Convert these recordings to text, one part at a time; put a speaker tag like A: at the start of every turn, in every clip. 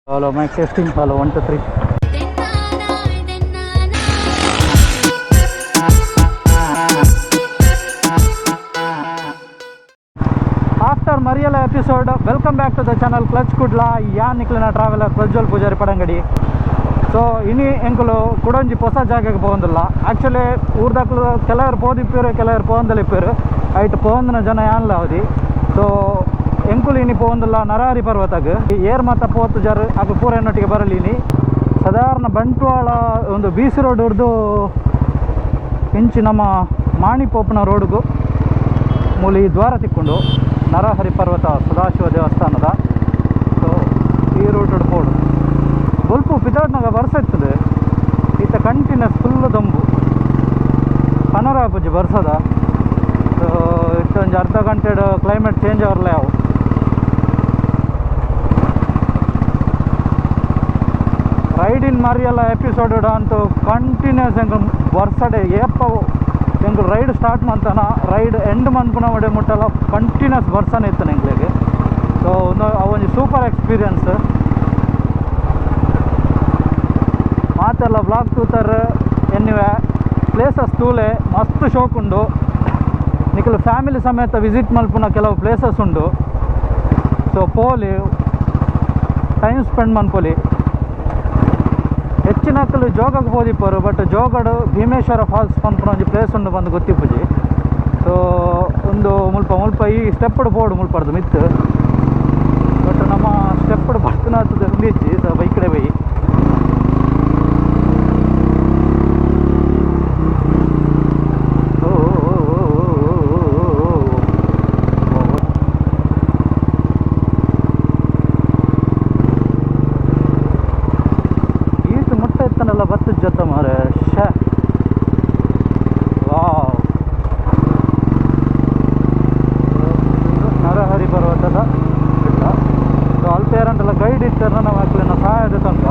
A: Hello, mic testing. Hello, 1 2 3. After Mariyala episode, welcome back to the channel Clutch Kudla. ಯಾನ್ ನಿಕ್ಲೆನ traveller Prajwal Poojary ಪಡಂಗಡಿ. ಸೊ ಇನಿ ಎಂಕುಲು ಕುಡೊಂಜಿ ಪೊಸ ಜಾಗಕ್ಕೆ ಪೋವೊಂದುಲ್ಲ. ಆ್ಯಕ್ಚುಲಿ ಊರ್ದಕ್ಲು ಕೆಲವರು ಪೋದಿಪ್ಪೇರು, ಕೆಲವರು ಪೋವೊಂದಲಿಪ್ಪೇರು. ಐಟ್ ಪೋವಂದಿನ ಜನ ಯಾನ್ಲ ಅವಧಿ. ಸೊ ಎಂಕುಲು ಇನಿ ಪೋವೊಂದುಲ್ಲ ನರಹರಿ ಪರ್ವತಗ್. ಏರ್ ಮಾತ ಪೋತು ಜರ್ ಅಕ್ಲು ಪೂರ ಎನ್ನೊಟ್ಟಿಗೆ ಬರಲಿ. ಇನಿ ಸಾಧಾರಣ ಬಂಟ್ವಾಳ ಒಂದು ಬೀಸಿ ರೋಡ್ ಹಿಡ್ದು ಇಂಚಿ ನಮ್ಮ ಮಾಣಿಪೋಪನ ರೋಡ್ಗು ಮೂಲಿ ದ್ವಾರ ತಿಕ್ಕೊಂಡು ನರಹರಿ ಪರ್ವತ ಸದಾಶಿವ ದೇವಸ್ಥಾನದ. ಸೊ ಈ ರೂಟ್ ಪೋಡು ಬೊಲ್ಪು ಪಿದಾಡ್ನಾಗ ಬರ್ಸ ಇರ್ತದೆ. ಈತ ಕಂಟಿನ್ಯೂಸ್ ಫುಲ್ ದಂಬು ಪನರಾಪುಜಿ ಬರ್ಸದ. ಸೊ ಇತ್ತೊಂಜಿ ಅರ್ಧ ಗಂಟೆ ಕ್ಲೈಮೇಟ್ ಚೇಂಜ್ ಅವರ್ಲೆ ಅವು. ರೈಡ್ ಇನ್ ಮರಿಯಲ್ಲ ಎಪಿಸೋಡ್ ಅಂತೂ ಕಂಟಿನ್ಯೂಸ್ ಎಂಕ್ ಬರ್ಸಡೆ ಏಪ ಎಂಕ್ ರೈಡ್ ಸ್ಟಾರ್ಟ್ ಮಂತನ ರೈಡ್ ಎಂಡ್ ಮನ್ಪುನ ಒಡೆ ಮುಟ್ಟಲ್ಲ ಕಂಟಿನ್ಯೂಸ್ ಬರ್ಸನೆ ಇತ್ತು ಎಂಕ್ಲೆಗ್. ಸೊ ಒಂದು ಅವೊಂಜಿ ಸೂಪರ್ ಎಕ್ಸ್ಪೀರಿಯನ್ಸ್. ಮಾತೆಲ್ಲ ಬ್ಲಾಗ್ ತೂತರ್ ಎನ್ನುವೆ ಪ್ಲೇಸಸ್ ತೂಲೆ ಮಸ್ತ್ ಶೋಕ್ ಉಂಡು. ನಿಕಲು ಫ್ಯಾಮಿಲಿ ಸಮೇತ ವಿಸಿಟ್ ಮಲ್ಪುನ ಕೆಲವು ಪ್ಲೇಸಸ್ ಉಂಡು. ಸೊ ಪೋಲಿ ಟೈಮ್ ಸ್ಪೆಂಡ್ ಮನ್ಪೊಲಿ. ಹೆಚ್ಚಿನಕಲು ಜೋಗಕ್ಕೆ ಪೋದಿಪ್ಪರು, ಬಟ್ ಜೋಗಡು ಭೀಮೇಶ್ವರ ಫಾಲ್ಸ್ ಪನ್ಪುನ ಒಂಜಿ ಪ್ಲೇಸ್ ಉಂಡು ಬಂದು ಗೊತ್ತಿಪ್ಪುಜಿ. ಸೊ ಒಂದು ಮುಲ್ಪ ಮುಲ್ಪ ಈ ಸ್ಟೆಪ್ಪಡು ಬೋರ್ಡು ಮುಲ್ಪಡ್ದು ಮಿತ್ತು, ಬಟ್ ನಮ್ಮ ಸ್ಟೆಪ್ಪಡು ಬರ್ತನಾತದ ಇಜ್ಜಿ. ಸೊ ಬೈಕಡೆ ಬೈ ಓ ಈತ ಮುಟ್ಟ ಇತ್ತನಲ್ಲ ಬತ್ತದ ಜೊತೆ ಮಾರೆ. ಶ ವಾವ್, ನರಹರಿ ಪರ್ವತದ ಬೆಟ್ಟ. ಸೊ ಅಲ್ಪ ಏರಂಟಲ್ಲ ಗೈಡ್ ಇತ್ತರ ನಾವು ಅಕ್ಲೆನ ಸಹಾಯದ ತನಕ.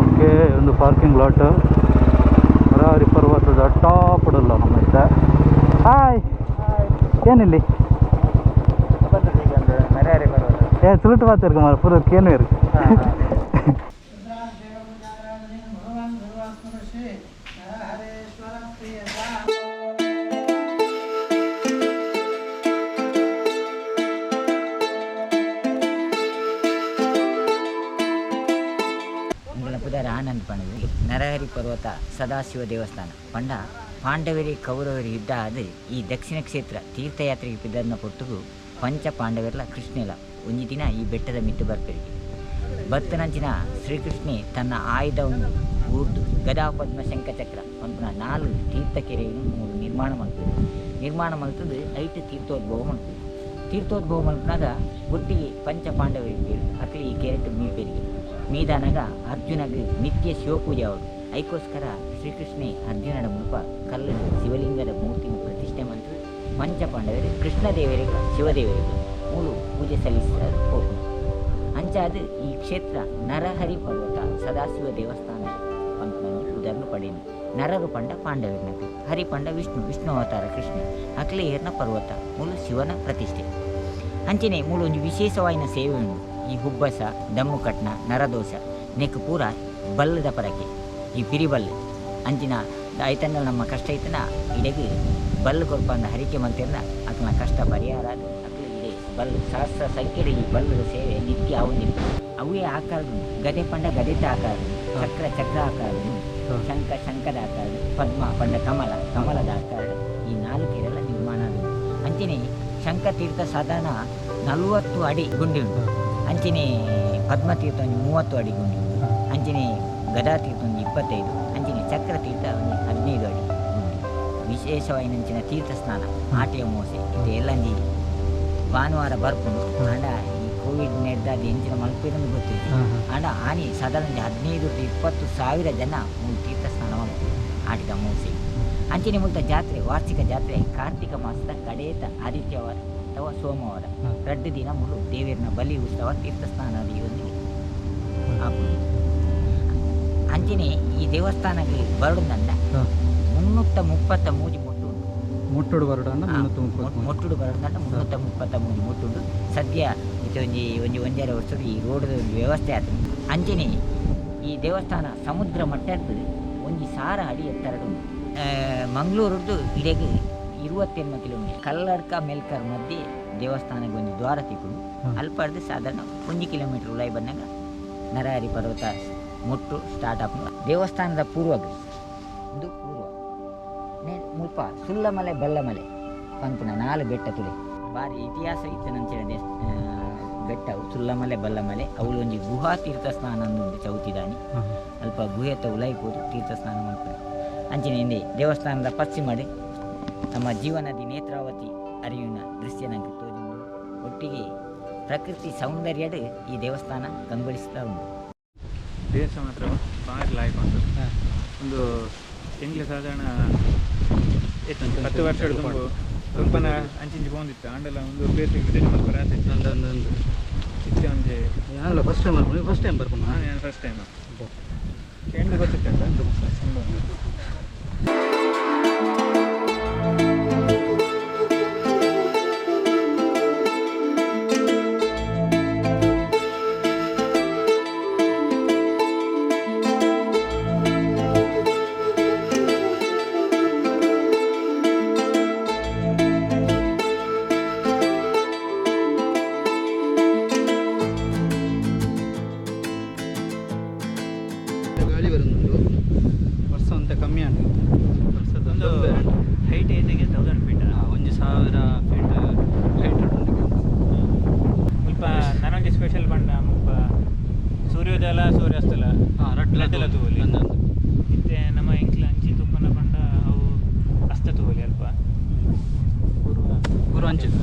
A: ಓಕೆ, ಒಂದು ಪಾರ್ಕಿಂಗ್ ಲಾಟ್ ನರಹರಿ ಪರ್ವತದ ಟಾಪ್ ಇಡಲ್ಲ ನಮ್ಮ ಇತ್ತ. ಹಾಯ್, ಏನಿಲ್ಲಿ ಏ ಸುಲುಟು ಮಾತಾಡ್ಕ ಮಾರ ಪೂರ ಕೇನು ಇರು.
B: ಉಂಗುಲ ಪುದರ್ ಆನಂದ್ ಪಣದು ನರಹರಿ ಪರ್ವತ ಸದಾಶಿವ ದೇವಸ್ಥಾನ ಪಂಡ ಪಾಂಡವರಿ ಕೌರವರಿ ಯುದ್ಧ ಆದ ಈ ದಕ್ಷಿಣ ಕ್ಷೇತ್ರ ತೀರ್ಥಯಾತ್ರೆಗೆ ಪಿದರ್ನ ಪೊಟ್ಟುಗು ಪಂಚ ಪಾಂಡವರ್ಲ ಕೃಷ್ಣೆಲ ಒಂಜಿ ದಿನ ಈ ಬೆಟ್ಟದ ಮಿತ್ತು ಬರ್ಪೆರಿಗೆ ಬತ್ತನಂಚಿನ ಶ್ರೀಕೃಷ್ಣೆ ತನ್ನ ಆಯುಧವನ್ನು ಊರ್ದು ಗದಾ ಪದ್ಮ ಶಂಖಚಕ್ರ ಪನ್ಪುನ 4 ತೀರ್ಥಕೆರೆಯನ್ನು ಮೂರು ನಿರ್ಮಾಣ ಮಲ್ತದೆ. ನಿರ್ಮಾಣ ಮಲ್ತದ್ದು ಐಟು ತೀರ್ಥೋದ್ಭವ ಮಲ್ತದೆ. ತೀರ್ಥೋದ್ಭವ ಮಲ್ಪನಾಗ ಒಟ್ಟಿಗೆ ಪಂಚ ಪಾಂಡವರಿಗೆ ಅಕ್ಲಿ ಈ ಕೆರೆಟ್ ಮೀಪೆರಿಗೆ ಮೀದಾನಾಗ ಅರ್ಜುನಗೆ ನಿತ್ಯ ಶಿವಪೂಜೆ ಅವರು ಐಕೋಸ್ಕರ ಶ್ರೀಕೃಷ್ಣೆ ಅರ್ಜುನನ ಮುಲ್ಪ ಕಲ್ಲು ಶಿವಲಿಂಗದ ಮೂರ್ತಿಯನ್ನು ಪ್ರತಿಷ್ಠೆ ಮಂತ್ರ ಪಂಚ ಪಾಂಡವರಿಗೆ ಕೃಷ್ಣದೇವರಿಗೆ ಶಿವದೇವರಿಗೆ ಮೂರು ಪೂಜೆ ಸಲ್ಲಿಸಿದ ಹೋಗುದು. ಅಂಚಾದ ಈ ಕ್ಷೇತ್ರ ನರಹರಿ ಪರ್ವತ ಸದಾಶಿವ ದೇವಸ್ಥಾನ ಪಂಪನೊಂಜಿ ಉದಾಹರಣೆ ಪಡೆಯನು. ನರರು ಪಂಡ ಪಾಂಡವರನಕ ಹರಿ ಪಂಡ ವಿಷ್ಣು, ವಿಷ್ಣು ಅವತಾರ ಕೃಷ್ಣ ಅಕ್ಲೇಯರ್ನ ಪರ್ವತ ಮೂಲು ಶಿವನ ಪ್ರತಿಷ್ಠೆ. ಅಂಚನೆ ಮೂಲು ಒಂಜಿ ವಿಶೇಷವಾಯಿನ ಸೇವೆ ಉಂಡು. ಈ ಹುಬ್ಬಸ ದಮ್ಮು ಕಟ್ನ ನರದೋಷ ನೆಕ್ ಪೂರ ಬಲ್ಲದ ಪರಕೆ ಈ ಪಿರಿಬಲ್ಲು ಅಂಚಿನ ಐತನ ನಮ್ಮ ಕಷ್ಟ ಐತನ ಇಡೆಗೆ ಬಲ್ಲು ಕೊರ್ಪ ಅಂದ ಹರಿಕೆ ಮಂತಿರ್ನ ಅಕ್ನ ಕಷ್ಟ ಪರಿಹಾರ ಅದು ಅಕ್ಲು ಇಡೆ ಬಲ್ಲು ಸಹಸ್ರ ಸಂಖ್ಯೆಡು ಈ ಬಲ್ಲದ ಸೇವೆ ನಿತ್ಯ ಆವಂದಿತ್ತು. ಅವೇ ಆಕಾರ ಗದೆ ಪಂಡ ಗದೆತ ಆಕಾರ, ಚಕ್ರ ಚಕ್ರ ಆಕಾರ, ಶಂಖ ಶಂಖದ ಆಕಾರ, ಪದ್ಮ ಪಂಡ ಕಮಲ ಕಮಲದ ಆಕಾರ, ಈ 4 ಕೆರೆಲ್ಲ ನಿರ್ಮಾಣ ಆಗಿದೆ. ಅಂಚನೆ ಶಂಖತೀರ್ಥ ಸಾಧಾರಣ 40 ಅಡಿ ಗುಂಡಿ ಉಂಟು. ಅಂಚನೆ ಪದ್ಮತೀರ್ಥ ಒಂದು 30 ಅಡಿ ಗುಂಡಿ ಉಂಟು. ಅಂಚನೆ ಗದಾತೀರ್ಥ ಒಂದು 25, ಅಂಚನೆ ಚಕ್ರತೀರ್ಥ ಒಂದು 15 ಅಡಿ ಗುಂಡಿ. ವಿಶೇಷವಾಯಿನಂಚಿನ ತೀರ್ಥ ಸ್ನಾನ ಆಟಿಯ ಮೋಸೆ ಇದು ಎಲ್ಲಂಜಿ ಭಾನುವಾರ ಬರ್ಪುಂಡು. ಆಂಡ ಈ ಕೋವಿಡ್ ನೆಡ್ದಾದ ಎಂಚಿನ ಮಲ್ಪಿರಂದು ಗೊತ್ತಿತ್ತು. ಆಂಡ ಆನಿ ಸಾಧಾರಣ 15 to 20 ಸಾವಿರ ಜನ ಮೂಲು ತೀರ್ಥ ಸ್ನಾನ ಮಲ್ಪು ಆಟಿದ ಮೋಸೆ. ಅಂಚನೆ ಮುಲ್ತ ಜಾತ್ರೆ ವಾರ್ಷಿಕ ಜಾತ್ರೆ ಕಾರ್ತಿಕ ಮಾಸದ ಕಡೇತ ಆದಿತ್ಯವಾರ ಅಥವಾ ಸೋಮವಾರ 2 ದಿನ ಮುಳು ದೇವರನ ಬಲಿ ಉತ್ಸವ ತೀರ್ಥ ಸ್ನಾನ ಆಪುಂಡು. ಅಂಚನೆ ಈ ದೇವಸ್ಥಾನಕ್ಕೆ ಬರಡುಂದಂಡ 333 ಮೊಟ್ಟು ಉಂಟು.
A: ಮುಟ್ಟುಡು ಬರಡು 333
B: ಮೊಟ್ಟುಡು ಬರಡುಂದಂಡ 333 ಮೊಟ್ಟುಂಡು. ಸದ್ಯ ಇದು ಒಂಜಿ ಒಂಜಿ ಒಂಜರೆ ವರ್ಷದ ಈ ರೋಡ್ ಒಂಜಿ ವ್ಯವಸ್ಥೆ ಆತುಂಡು. ಅಂಚನೆ ಈ ದೇವಸ್ಥಾನ ಸಮುದ್ರ ಮಟ್ಟದ್ದು 1000 ಅಡಿ ಎತ್ತರಡುಂಡು. ಮಂಗಳೂರುದ್ದು ಇಡೆಗ್ 28 ಕಿಲೋಮೀಟರ್ ಕಲ್ಲಡ್ಕ ಮೆಲ್ಕರ್ ಮಧ್ಯೆ ದೇವಸ್ಥಾನಕ್ಕೆ ಒಂದು ದ್ವಾರ ತಿಕ್ಕೊಂಡು ಅಲ್ಪಡ್ದು ಸಾಧಾರಣ 1 ಕಿಲೋಮೀಟರ್ ಉಲಾಯಿ ಬಂದಾಗ ನರಹರಿ ಪರ್ವತ ಮೊಟ್ಟು ಸ್ಟಾರ್ಟ್ ಆಪುಂಡು. ದೇವಸ್ಥಾನದ ಪೂರ್ವಗ್ ಒಂದು ಪೂರ್ವ ಮುಲ್ಪ ಸುಲ್ಲಮಲೆ ಬಲ್ಲಮಲೆ ಪನ್ಪುನ 4 ಬೆಟ್ಟ ತುಲೆ ಬಾರಿ ಇತಿಹಾಸ ಇತ್ತು ನಂಚಿನ ಬೆಟ್ಟವು ಸುಲ್ಲಮಲೆ ಬಲ್ಲಮಲೆ ಅವಳು ಒಂಜಿ ಗುಹಾ ತೀರ್ಥ ಸ್ನಾನ ಉಂಡು ಚೌತಿದಾನಿ ಅಲ್ಪ ಗುಹೆತ ಉಲಾಯಿಪೋದು ತೀರ್ಥ ಸ್ನಾನ ಮಲ್ಪುನಿ. ಅಂಚಿನ ಹಿಂದೆ ದೇವಸ್ಥಾನದ ಪಶ್ಚಿಮಡೆ ನಮ್ಮ ಜೀವನದಿ ನೇತ್ರಾವತಿ ಅರಿವಿನ ದೃಶ್ಯ ನಂಗೆ ತೋಜುಂಡು. ಒಟ್ಟಿಗೆ ಪ್ರಕೃತಿ ಸೌಂದರ್ಯಡ್ ಈ ದೇವಸ್ಥಾನ ಕಂಗೊಳಿಸ್ತಾ ಉಂಟು.
C: ದೇಶ ಮಾತ್ರ ಭಾರಿ ಲಾಯ್ಕ್ ಉಂಟು. ಒಂದು ಎಂಗ್ಲ ಸಾಧಾರಣ 10 ವರ್ಷ ಸ್ವಲ್ಪ ಅಂಚಿಂಚಿ ಪೋಂದಿತ್ತು ಆಂಡಲ ಒಂದು ಪ್ಲೇಸ್ ವಿಸಿಟ್ ಮಲ್ಪರ ಇತ್ತೆ ಒಂಜಿ
A: ಯಾನಲ್ಲ ಫಸ್ಟ್ ಟೈಮ್ ಬರ್ಪುನ ಫಸ್ಟ್ ಟೈಮ್ ಬರ್ಪುನ
C: ನಾನು ಫಸ್ಟ್ ಟೈಮ್ ಕೇಂದ್ರ ಗೊತ್ತಿತ್ತು.
A: ಗಾಳಿ ಬರುಂದುಂಡು ವರ್ಷ ಅಂತ ಕಮ್ಮಿ ಆಂಡ್
C: ಒಂದು ಹೈಟ್ ಏತಿಗೆ 1000 ಫೀಟ್
A: 1000 ಫೀಟ್ ಹೈಟ್ ಉಂಟು.
C: ಮುಲ್ಪ ನನೊಂಜಿ ಸ್ಪೆಷಲ್ ಪಂಡ ಮುಲ್ಪ ಸೂರ್ಯೋದಯ ಸೂರ್ಯಾಸ್ತಲ ರಡ್ಡಲ ತೂವೊಲಿ. ಇತ್ತೆ ನಮ್ಮ ಎಂಕ್ಲ ಅಂಚಿ ತುಪ್ಪನ ಪಂಡ ಅವು ಅಸ್ತ ತೂವೊಲಿ ಅಲ್ಪ ಪೂರ್ವ
A: ಪೂರ್ವ ಅಂಚಿತ್ತ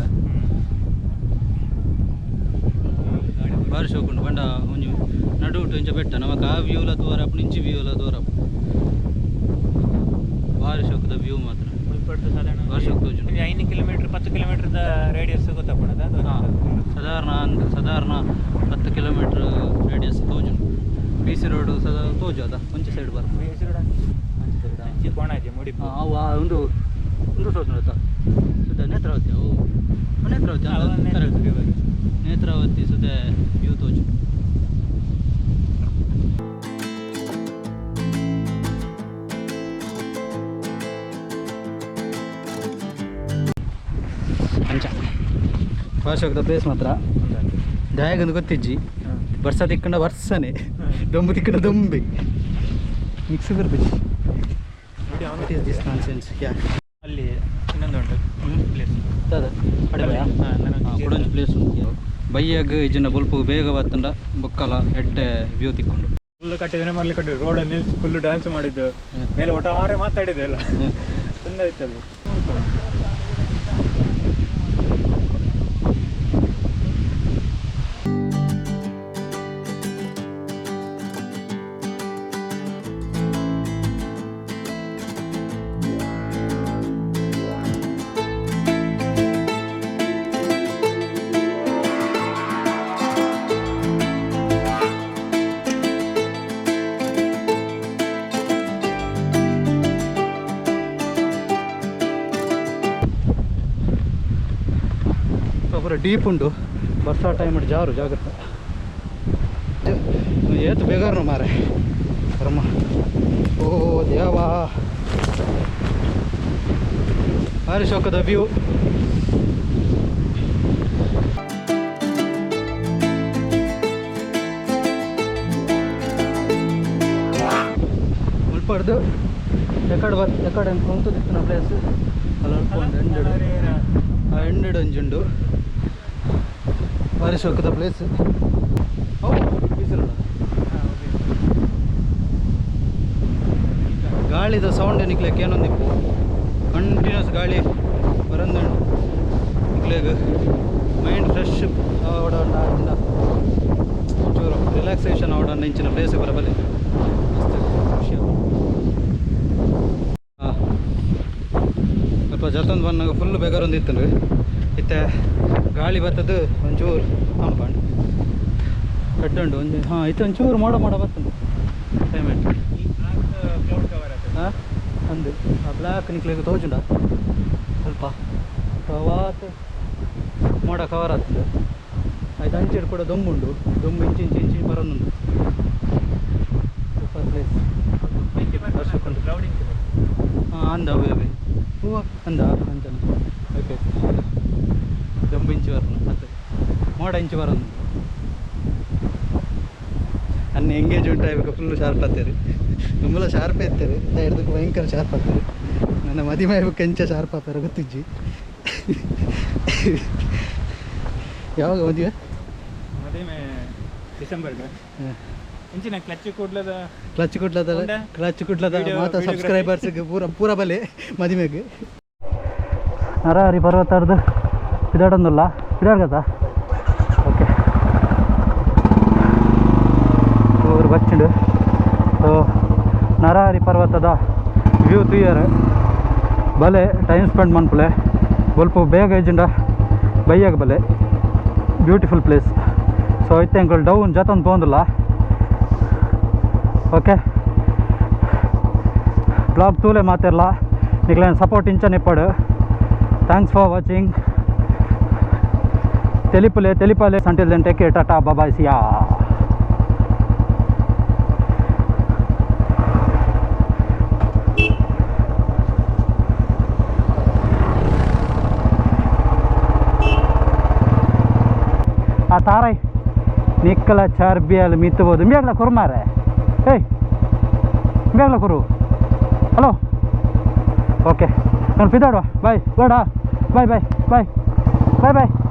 A: ಬಾರಿ ಶೋಕುಂಡು ಪಂಡ ಒಂಜಿ ನಡುಟು ಇಂಚ ಬೆಟ್ಟ ನಮಕ್ ಆ ವ್ಯೂಲ ತೂವರಪ್ಪು ಇಂಚಿ ವ್ಯೂಲ ತೂವರಪ್ಪು ಬಾರಿ ಶೋಕದ ವ್ಯೂ ಮಾತ್ರ.
C: ಮುಲ್ಪಡ್ದು ಸಾಧಾರಣ
A: ಬಾರಿ ಶೋಕ್ ತೋಜುಂಡು.
C: ಒಂಜಿ 5 ಕಿಲೋಮೀಟರ್ 10 ಕಿಲೋಮೀಟರ್ದ ರೇಡಿಯಸ್ ಗೊತ್ತಪ್ಪಣದ
A: ಸಾಧಾರಣ ಸಾಧಾರಣ 10 ಕಿಲೋಮೀಟರ್ ರೇಡಿಯಸ್ ತೋಜುಂಡು. ಬಿ ಸಿ ರೋಡ್ ಸದಾ ತೋಜು ಅದ ಒಂಚಿ ಸೈಡ್ ಬರ್ಪು ಅಂಚಿ ಸೈಡ್
C: ಅಂಚಿ ಕೋಣಾಜೆ ಮುಡಿಪು
A: ಅವು ಒಂದು ಒಂದು ತೋಜುಂಡು ಅತ್ತ ಸುದ್ದ ನೇತ್ರಾವತಿ ಅವು ನೇತ್ರಾವತಿ ಕರೆಕ್ಟ್ ನೇತ್ರಾವತಿ ಸುದ್ದ ವ್ಯೂ ತೋಜು. ಅಂಚ ಭಾಷೋಕದ ಪ್ಲೇಸ್ ಮಾತ್ರ ದಾಯಗಂದು ಗೊತ್ತಿಜ್ಜಿ ವರ್ಷ ತಿಕ್ಕಂಡ ವರ್ಷನೇ ದೊಂಬು ತಿಕ್ಕಂಡ ದೊಂಬೆ mix ಬರ್ಬಿಜ್ಜಿ. What is this nonsense? Yeah.
C: ಅಲ್ಲಿ ಇನ್ನೊಂದು ಉಂಟು ಪ್ಲೇಸ್
A: ಕೊಡೊಂಜಿ ಪ್ಲೇಸ್ ಉಂಟು ಬಯ್ಯಾಗ ಇಜ್ಜಿನ ಬೊಲ್ಪು ಬೇಗ ಬತ್ತಂಡ ಬೊಕ್ಕಲ ಎಡ್ಡೆ ವ್ಯೂ ತಿಕ್ಕೊಂಡು
C: ಫುಲ್ ಕಟ್ಟಿದ್ರೆ ಮರಲಿ ಕಟ್ಟಿದ್ರು ರೋಡಲ್ಲಿ ನಿಲ್ಸಿ ಫುಲ್ ಡ್ಯಾನ್ಸ್ ಮಾಡಿದ್ದು ಮೇಲೆ ಒಟ್ಟಾರೆ ಮಾತಾಡಿದೆ ಎಲ್ಲ ಚಂದ ಇತ್ತು ಅದು.
A: ಪೂರ ಡೀಪ್ ಉಂಟು ಬರ್ಸಾ ಟೈಮ್ ಜಾರು ಜಾಗ್ರತೆ ಏತು ಬೇಗಾರನು ಮಾರೆ ಕರ್ಮ. ಓ ದೇವಾ ಭಾರಿ ಶೋಕದ ವ್ಯೂ. ಮುಲ್ಪಡ್ದು ಎಕಡೆ ಬರ್ ಎಕಡೆ ಉಂತುದಿತ್ತಿನ ಪ್ಲೇಸ್ ಅಲ್ಲ ಎಂಡೆಡ್ ಎಂಡೆಡ್ ಒಂಜುಂಡು ಭಾರಿ ಶೋಕದ ಪ್ಲೇಸ್. ಬಿಸಿಲು ಗಾಳಿದ ಸೌಂಡ್ ನಿಕ್ಲೆಕ್ ಏನೊಂದಿಪ್ಪು ಕಂಟಿನ್ಯೂಸ್ ಗಾಳಿ ಬರಂದುಂಡು ನಿಕ್ಲೆಗ್ ಮೈಂಡ್ ಫ್ರೆಶ್ ಆವಡ ಒಂಚೂರು ರಿಲ್ಯಾಕ್ಸೇಷನ್ ಆವಡ ಇಂಚಿನ ಪ್ಲೇಸ್ ಬರಬಲ್ಲೆ ಮಸ್ತ್ ಖುಷಿ. ಸ್ವಲ್ಪ ಜತೊಂದು ಬಂದಾಗ ಫುಲ್ ಬೇಗಾರೊಂದು ಇತ್ತು ಇತ್ತೆ ಗಾಳಿ ಬತ್ತದು ಒಂಚೂರು ತಂಪಂಡು ಕಟ್ಟುಂಡು ಒಂಜಿ. ಹಾಂ ಇತ್ತು ಒಂಚೂರು ಮೋಡ ಮೋಡ ಬತ್ತುಂಡು ಟೈಮ್. Climate.
C: Cloud cover ಆತದೆ.
A: ಹಾಂ ಅಂದು ಆ ಬ್ಲ್ಯಾಕ್ ನಿಕ್ಲೆಗ್ ತೋಜುಂಡ ಸ್ವಲ್ಪ ವಾತ್ ಮೋಡ ಕವರ್ ಆಗ್ತದೆ. ಆಯ್ತು, ಅಂಚಿಡ್ ಕೂಡ ದೊಂಬುಂಡು, ದೊಂಬು ಇಂಚಿ ಇಂಚಿ ಇಂಚಿ ಬರೋದುಂಡು. Super place. ವರ್ಷಕ್ಕೊಂದು.
C: Cloud ಇಂಚಿ
A: ಹಾಂ ಅಂದ ಅವೇ ಅವೇ ಹೂವು ಅಂದ ಅಂತಾನೆ. ಓಕೆ, ದೊಂಬು ಇಂಚಿ ಬರೋಣ ಮತ್ತೆ ಮೋಡ ಇಂಚಿ ಬರೋದು. ಅನ್ನ ಎಂಗೇಜ್ಮೆಂಟ್ ಆಗಬೇಕು, ಫುಲ್ ಶಾರ್ಪ್ ಆಗ್ತಾರೆ. ತುಂಬಲ ಶಾರ್ಪ್ ಇರ್ತಾರೆ, ಹಿಡ್ದಕ್ಕೆ ಭಯಂಕರ ಶಾರ್ಪ್ ಆಗ್ತಾರೆ. ನನ್ನ ಮದಿಮೆ ಕೆಂಚ ಶಾರ್ಪ್ ಆಗ್ತಾರೆ ಗೊತ್ತಿಜ್ಜಿ. ಯಾವಾಗ ಮದುವೆ?
C: ಮದುವೆ ಡಿಸೆಂಬರ್ಗೆ. ಇಂಚಿನ ಕ್ಲಚ್ ಕೂಡ್ಲದ.
A: ಕ್ಲಚ್ ಕುಡ್ಲದ.
C: ಉಂಡಾ?
A: ಕ್ಲಚ್ ಕುಡ್ಲದ.
C: Video-
A: ಮಾತಾ
C: videography.
A: ಸಬ್ಸ್ಕ್ರೈಬರ್ಸ್ಗೆ ಪೂರ ಪೂರ ಬಲೆ ಮದಿಮೆಗೆ. ನರಹರಿ ಪರ್ವತರ್ದು ಇದಾಡೊಂದುಲ್ಲ ಇದಾಡ್ಗದ. ಓಕೆ, ಊರು ಬಚ್ಚಿಂಡು. ಸೊ ನರಹರಿ ಪರ್ವತದ ವ್ಯೂ ತೂಯರ್ ಬಲೆ ಟೈಮ್ ಸ್ಪೆಂಡ್ ಮನ್ಪುಲೆ. ಬೊಲ್ಪ ಬೇಗ ಇಜ್ಜಿಂಡ ಬೈಯಾಗ ಬಲೆ. Beautiful place. So ಇತ್ತೆ ಎಂಕುಲು ಡೌನ್ ಜತೊಂದು ಪೋಂದುಲ್ಲ. ಓಕೆ, ಬ್ಲಾಗ್ ತೂಲೆ ಮಾತಿರಲ್ಲ, ನಿಕ್ಲೆನ ಸಪೋರ್ಟ್ ಇಂಚನೆ ಇಪ್ಪಡು. Thanks for watching. ತೆಲಿಪುಲೆ ತೆಲಿಪಾಲೆ. Until then take care, tata, bye, see ya. ಆ ತಾರೈ ನಿಕ್ಕಲ ಚಾರ್ಬಿಯಲ್ಲಿ ಮಿತ್ತಬೋದು. ಇಂಬ್ಯಾಗ್ಲ ಕುರ್ಮಾರೆ, ಏಯ್ ಇಂಬ್ಯಾಗ್ಲ ಕುರು. ಹಲೋ, ಓಕೆ, ನಾನು ಪಿದಾಡುವ. ಬಾಯ್ ಬೇಡ, bye bye bye bye boy.